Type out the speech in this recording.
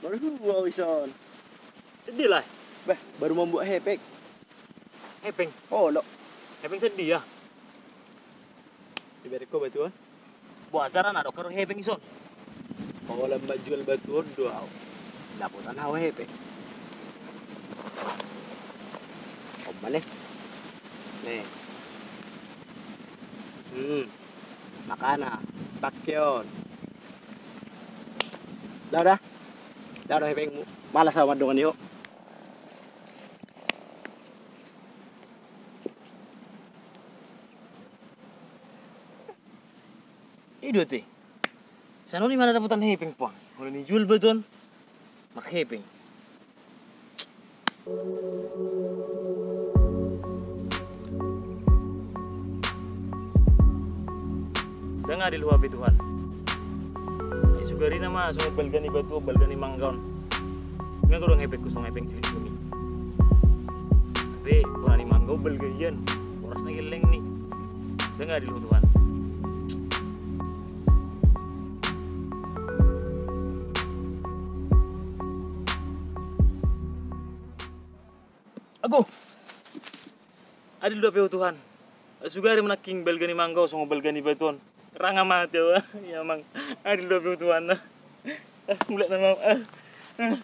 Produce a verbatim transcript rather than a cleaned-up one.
Aduh, wow, ison. Sedih lah. Bah, baru mambuat hepeng. Hepeng? Olo. Hepeng sedih ya? Diberek ko batu on? Buat acara na dokar hepeng ison. Kalau lambat jual batu on do au. Dapotan au hepeng. Omma ne. Ne. Hmm. Makana. Pakeon. Dah, dah. Dah, dah, hepengmu. Malas au mandongani ho. I do te. Sanoli ma na dapotan hepeng pang. Molo ni jual batu on. Marhepeng. Ndang adil ho hape Tuhan. Ai sugari na ma songon balga ni batu on, balga ni mangga on. Nga godang hepengku songon hepeng cilikku ni. Hape bona ni mangga on balga ian. Horas na gelleng ni. Ndang adil ho Tuhan. Ago. Adil do hape ho Tuhan. Sugari ma nangkin balga ni mangga on songon balga ni batu on. Ranga mate au. Ia amang. Adil do hape ho Tuhan. Ah, mulak nama. Ah. Ah.